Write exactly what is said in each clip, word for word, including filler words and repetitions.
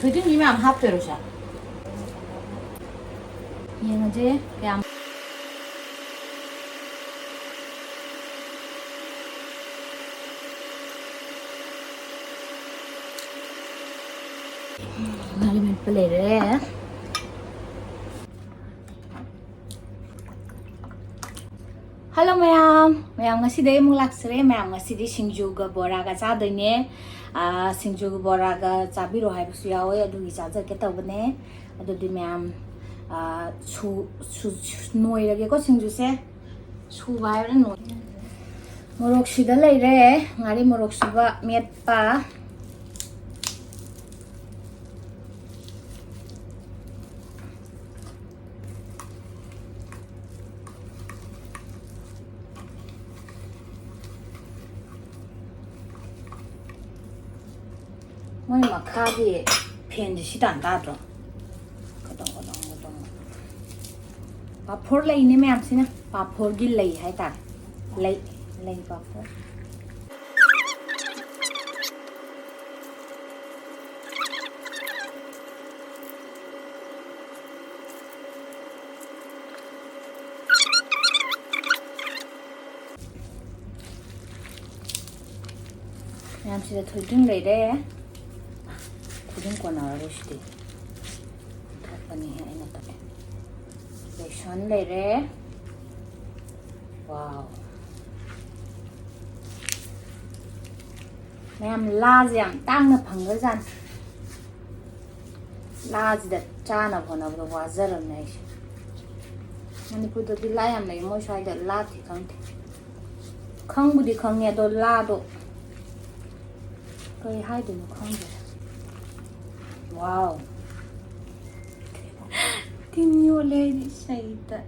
ꯊꯣꯏꯗꯤꯡꯁꯤ ꯃꯌꯥꯝ ꯍꯥꯞꯇꯣꯏꯔꯣ ꯁꯦ? ꯌꯦꯡꯉꯁꯦ ꯀꯌꯥꯝ꯫ ꯉꯥꯔꯤ ꯃꯦꯠꯄ ꯂꯩꯔꯦ꯫ ꯍꯜꯂꯣ ꯃꯌꯥꯝ, ꯃꯌꯥꯝ ꯉꯁꯤꯗꯤ ꯑꯩ ꯑꯃꯨꯛ ꯂꯥꯛꯆꯔꯦ꯫ ꯃꯌꯥꯝ ꯉꯁꯤꯗꯤ ꯁꯤꯡꯖꯨꯒ ꯕꯣꯔꯥꯒ ꯆꯥꯗꯣꯏꯅꯦ꯫ ꯑꯥ, ꯁꯤꯡꯖꯨꯒ ꯕꯣꯔꯥꯒ ꯆꯥꯕꯤꯔꯣ ꯍꯥꯏꯕꯁꯨ ꯌꯥꯎꯋꯦ, ꯑꯗꯨꯒꯤ ꯆꯥꯖꯒꯦ ꯇꯧꯕꯅꯦ꯫ ꯑꯗꯨꯗꯤ ꯃꯌꯥꯝ, ꯑꯥ, ꯁꯨ-, ꯁꯨ-, ꯁꯨ-, ꯅꯣꯏꯔꯒꯦꯀꯣ ꯁꯤꯡꯖꯨꯁꯦ꯫ ꯁꯨꯕ ꯍꯥꯏꯕꯅ ꯅꯣꯏ-, ꯃꯣꯔꯣꯛꯁꯤꯗ ꯂꯩꯔꯦ, ꯉꯥꯔꯤ ꯃꯣꯔꯣꯛ ꯁꯨꯕ ꯃꯦꯠꯄ꯫ ꯃꯣꯏ ꯃꯈꯥꯒꯤ ꯐꯦꯟꯁꯦ ꯁꯤ ꯇꯥꯟ ꯇꯥꯗ꯭ꯔꯣ? ꯀꯗꯣꯡ, ꯀꯗꯣꯡ, ꯀꯗꯣꯡ꯫ ꯄꯥꯐꯣꯔ ꯂꯩꯅꯦ ꯃꯌꯥꯝꯁꯤꯅ꯫ ꯄꯥꯐꯣꯔꯒꯤ ꯂꯩ ꯍꯥꯏꯇꯥꯔꯦ꯫ ꯂꯩ, ꯂꯩ ꯄꯥꯐꯣꯔ꯫ ꯃꯌꯥꯝꯁꯤꯗ ꯊꯣꯏꯗꯤꯡ ꯂꯩꯔꯦ꯫ ꯊꯣꯏꯗꯤꯡ ꯀꯣꯟꯅꯔꯔꯣꯏ ꯁꯤꯗꯤ꯫ ꯊꯣꯛꯄꯅꯤꯍꯦ ꯑꯩꯅ ꯇꯧ-, ꯕꯦꯁꯟ ꯂꯩꯔꯦ꯫ ꯋꯥꯎ꯫ ꯃꯌꯥꯝ ꯂꯥꯁꯦ ꯌꯥꯝ ꯇꯥꯡꯅ ꯐꯪꯈ꯭ꯔꯖꯥꯠꯅꯤ꯫ ꯂꯥꯁꯤꯗ ꯆꯥꯅꯕ ꯍꯣꯠꯅꯕꯗ ꯋꯥꯖꯔꯕꯅꯦ ꯑꯩꯁꯦ꯫ ꯃꯅꯤꯄꯨꯔꯗꯗꯤ ꯂꯥ ꯌꯥꯝ ꯂꯩ, ꯃꯣꯏ ꯁ꯭ꯋꯥꯏꯗ ꯂꯥꯗꯤ ꯈꯪꯗꯦ꯫ ꯈꯪꯕꯨꯗꯤ ꯈꯪꯉꯦ, ꯑꯗꯣ ꯂꯥꯗꯣ ꯀꯔꯤ ꯍꯥꯏꯗꯣꯏꯅꯣ ꯈꯪꯗꯦ꯫ ꯋꯥꯎ꯫ ꯇꯤꯟ ꯌꯣꯠꯂꯦ ꯑꯩꯗꯤ ꯁꯩꯇ꯫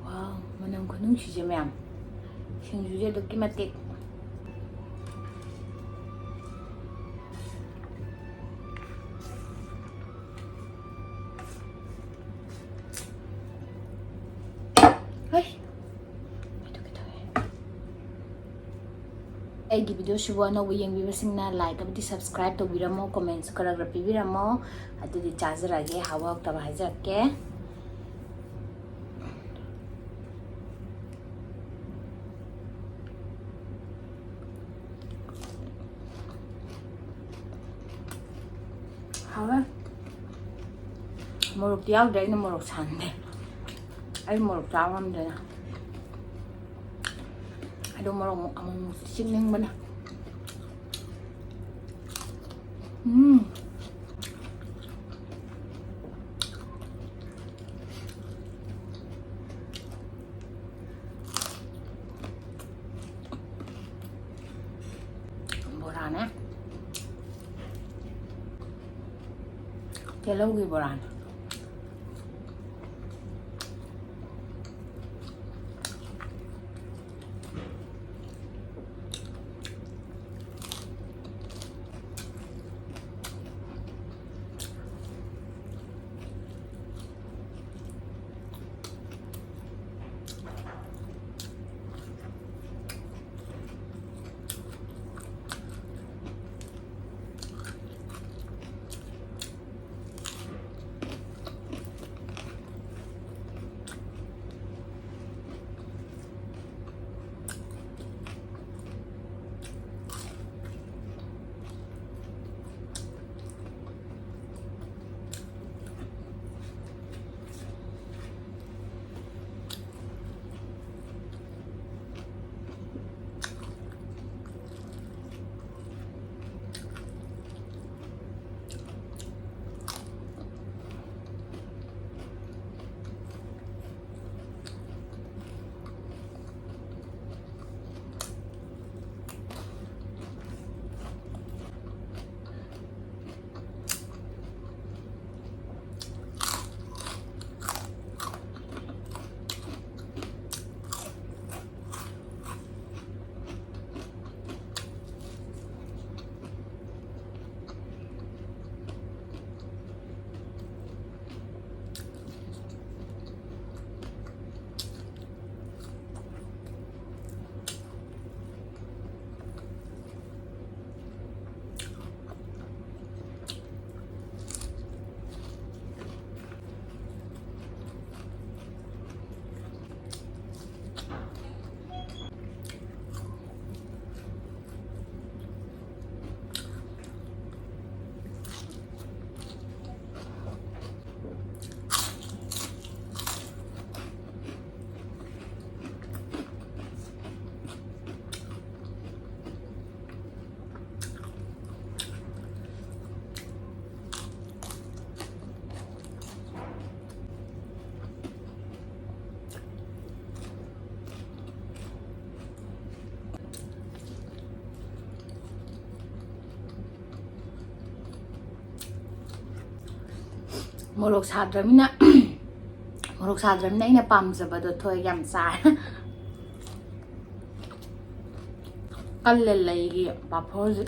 ꯋꯥꯎ, ꯃꯅꯝ ꯈꯨꯅꯨꯡꯁꯤꯁꯦ ꯃꯌꯥꯝ꯫ ꯁꯤꯡꯖꯨꯁꯦ ꯑꯗꯨꯛꯀꯤ ꯃꯇꯤꯛ꯫ ꯑꯩꯒꯤ ꯚꯤꯗꯤꯑꯣꯁꯤꯕꯨ ꯑꯅꯧꯕ ꯌꯦꯡꯕꯤꯕꯁꯤꯡꯅ like ꯑꯃꯗꯤ subscribe ꯇꯧꯕꯤꯔꯝꯃꯣ, comment ꯁꯨ ꯈꯔ ꯈꯔ ꯄꯤꯕꯤꯔꯝꯃꯣ꯫ ꯑꯗꯨꯗꯤ ꯆꯥꯖꯔꯒꯦ, ꯍꯥꯎꯕ ꯍꯥꯎꯇꯕ ꯍꯥꯏꯖꯔꯛꯀꯦ꯫ ꯍꯥꯎꯋꯦ꯫ ꯃꯣꯔꯣꯛꯇꯤ ꯌꯥꯎꯗ꯭ꯔꯦ, ꯑꯩꯅ ꯃꯣꯔꯣꯛ ꯁꯥꯍꯟꯗꯦ꯫ ꯑꯩ ꯃꯣꯔꯣꯛ ꯆꯥꯕ ꯉꯝꯗꯦꯅ꯫ ꯑꯗꯣ ꯃꯣꯔꯣꯛ ꯑꯃꯨꯛ, ꯑꯃꯨꯛ ꯆꯤꯛꯅꯤꯡꯕꯅ꯫ ꯎꯝ꯫ ꯕꯣꯔꯥꯅꯦ꯫ ꯇꯤꯜꯍꯧꯒꯤ ꯕꯣꯔꯥꯅꯦ꯫ ꯃꯣꯔꯣꯛ ꯁꯥꯗ꯭ꯔꯃꯤꯅ ꯃꯣꯔꯣꯛ ꯁꯥꯗ꯭ꯔꯃꯤꯅ ꯑꯩꯅ ꯄꯥꯝꯖꯕꯗꯣ ꯊꯣꯛꯑꯦ꯫ ꯌꯥꯝ ꯆꯥꯔꯦ꯫ ꯀꯜꯂꯦ ꯂꯩꯒꯤ ꯄꯥꯐꯣꯔꯁꯦ꯫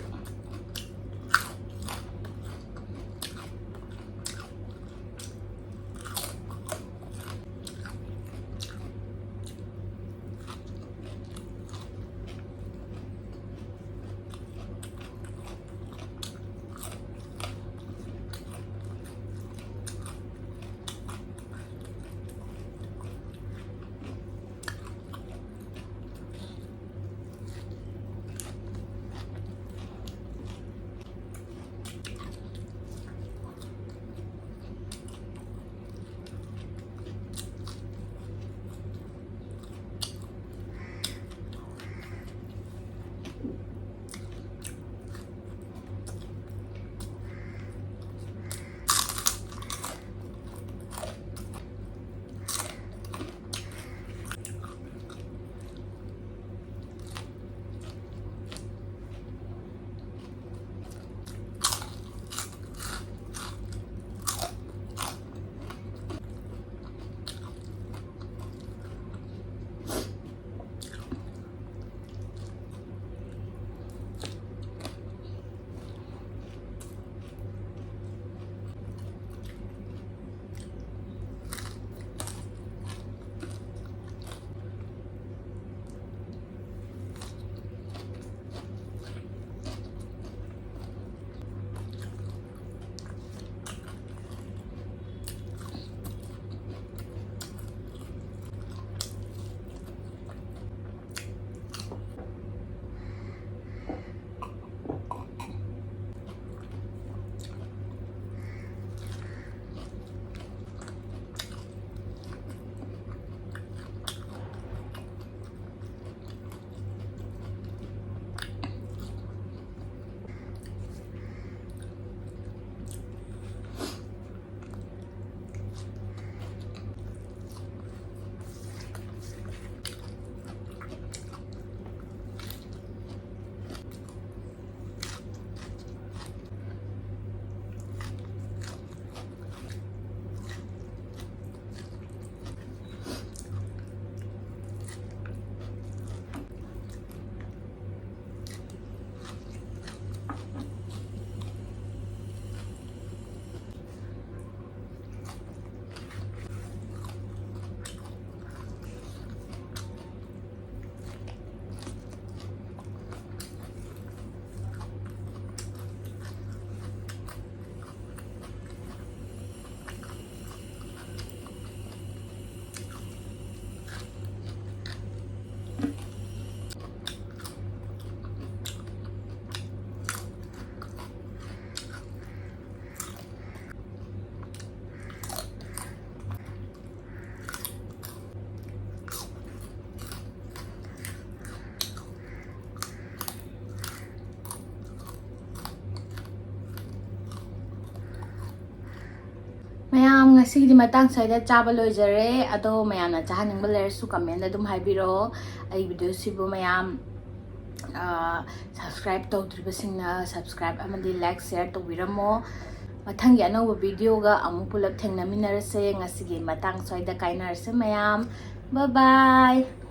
ꯉꯁꯤꯒꯤꯗꯤ ꯃꯇꯥꯡ ꯁ꯭ꯋꯥꯏꯗ ꯆꯥꯕ ꯂꯣꯏꯖꯔꯦ꯫ ꯑꯗꯣ ꯃꯌꯥꯝꯅ ꯆꯥꯍꯟꯅꯤꯡꯕ ꯂꯩꯔꯁꯨ comment ꯑꯗꯨꯝ ꯍꯥꯏꯕꯤꯔꯛꯑꯣ꯫ ꯑꯩ video ꯁꯤꯕꯨ ꯃꯌꯥꯝ subscribe ꯇꯧꯗ꯭ꯔꯤꯕꯁꯤꯡꯅ subscribe ꯑꯃꯗꯤ like share ꯇꯧꯕꯤꯔꯝꯃꯣ꯫ ꯃꯊꯪꯒꯤ ꯑꯅꯧꯕ video ꯒ ꯑꯃꯨꯛ ꯄꯨꯂꯞ ꯊꯦꯡꯅꯃꯤꯟꯅꯔꯁꯦ꯫ ꯉꯁꯤꯒꯤ ꯃꯇꯥꯡ ꯁ꯭ꯋꯥꯏꯗ ꯀꯥꯏꯅꯔꯁꯦ ꯃꯌꯥꯝ꯫ Bye bye꯫